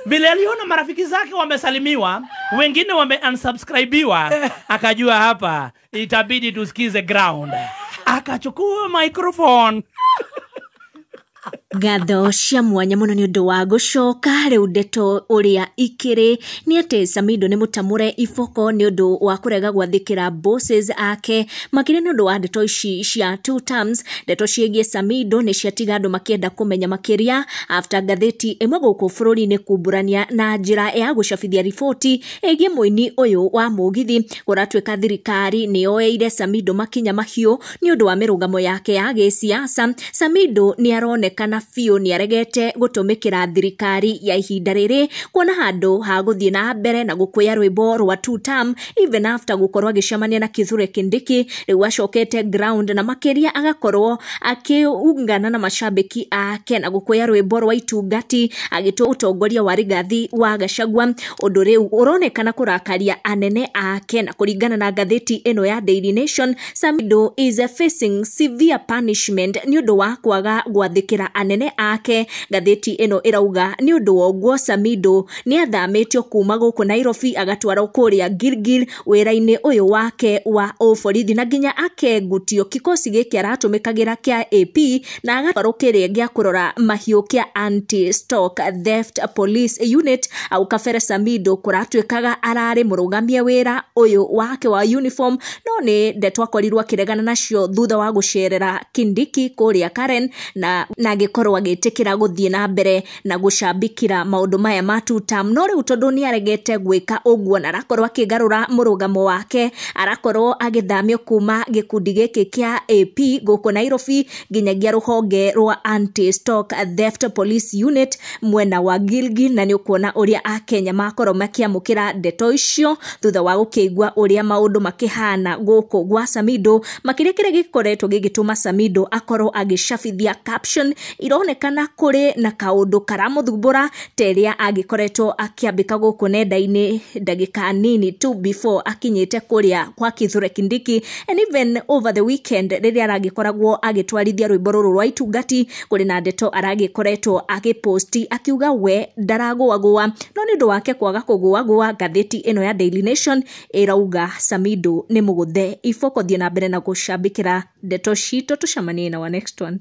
Vile aliona marafiki zake wamesalimiwa, wengine wame-unsubscribiwa, akajua hapa itabidi tusikize ground. Akachukua microphone. Ngatho cia mwanya mũno nĩ ũndũ wa gũcoka. Rĩu ndeto ũrĩa ikĩrĩ nĩ atĩ Samido nĩ mũtamũre iboko nĩ ũndũ wa kũrega gwathĩkĩra bosses ake, makĩria nĩ ũndũ wa ndeto ici cia two terms. Ndeto ciĩgiĩ Samido nĩ ciatiga andũ makĩenda kũmenya makĩria after ngathĩti ĩmwe gũkũ bũrũri-inĩ kumbũrania na njĩra ya gũcabithia riboti ĩgiĩ mũini ũyũ wa mũgithi. Kũratuĩka thirikari nĩ yoeire Samido makinya mahiũ nĩ ũndũ wa mĩrũgamo yake ya gĩsiasa. Samido nĩ aronekana biũ nĩ aregete gũtũmĩkĩra thirikari ya ihinda rĩrĩ, kuona handũ ha gũthiĩ na mbere na gũkũya rwĩmbo rwa two term even after gũkorwo agĩcemania na Kithure Kindiki. Rĩu acokete ground na makĩria agakorwo akĩungana na mashabiki ake na gũkũya rwĩmbo rwa Itungati agĩtua ũtongoria wa Rigathi wa Gachagua, ũndũ rĩu ũronekana kũrakaria anene ake. Na kũringana na ngathĩti ĩno ya Daily Nation, Samido is facing severe punishment nĩ ũndũ wa kwaga gwathĩkĩra anene ake. Ngathĩti ĩno ĩrauga nĩ ũndũ wa ũguo Samido nĩ athamĩtio kuma gũkũ Nairobi agatwarwo kũrĩa Gilgil wĩra-inĩ ũyũ wake wa ũborithi, na nginya akengutio kikosi gĩkĩ aratũmĩkagĩra kĩa AP na agatwarwo kĩrĩa gĩa kũrora mahiũ kĩa anti stock theft police unit. Au kabere Samido kũratuĩkaga ararĩ mũrũgamia wĩra ũyũ wake wa uniform, no nĩ ndeto akorirwo akĩregana nacio thutha wa gũcerera Kindiki kũrĩa Karen na agĩkorwo agĩtĩkĩra gũthiĩ na mbere na gũcambikĩra maũndũ maya ma two term. No rĩu tondũ nĩ aregete gwĩka ũguo na arakorwo akĩgarũra mũrũgamo wake, arakorwo agĩthamio kuma gĩkundi gĩkĩ kĩa AP gũkũ Nairobi nginyagia rũhonge rwa anti stock theft police unit mwena wa Gilgil. Na nĩ ũkuona ũrĩa akenya makorwo makĩamũkĩra ndeto icio thutha wa gũkĩigua ũrĩa maũndũ makĩhana gũkũ gwa Samido, makĩria kĩrĩa gĩkoretwo gĩgĩtũma Samido akorwo agĩcabithia caption ironekana kũrĩ na kaũndũ karamũthumbũra ta ĩrĩa angĩkoretwo akĩambĩka gũkũ nenda-inĩ ndagĩka nini tu before akinyĩte kũrĩa kwa Kithure Kindiki. And even over the weekend rĩrĩa aragĩkoragwo agĩtwarithia rwĩmbo rũrũ rwa Itungati, kũrĩ na ndeto aragĩkoretwo agĩposti akiuga we ndaragũagũa, no nĩ ũndũ wake kwaga kũgũagũa, ngathĩti ĩno ya Daily Nation ĩrauga Samido nĩ mũgũthe iboko. Thiĩ na mbere na gũcambĩkĩra ndeto citũ, tũcemanie na wa next one.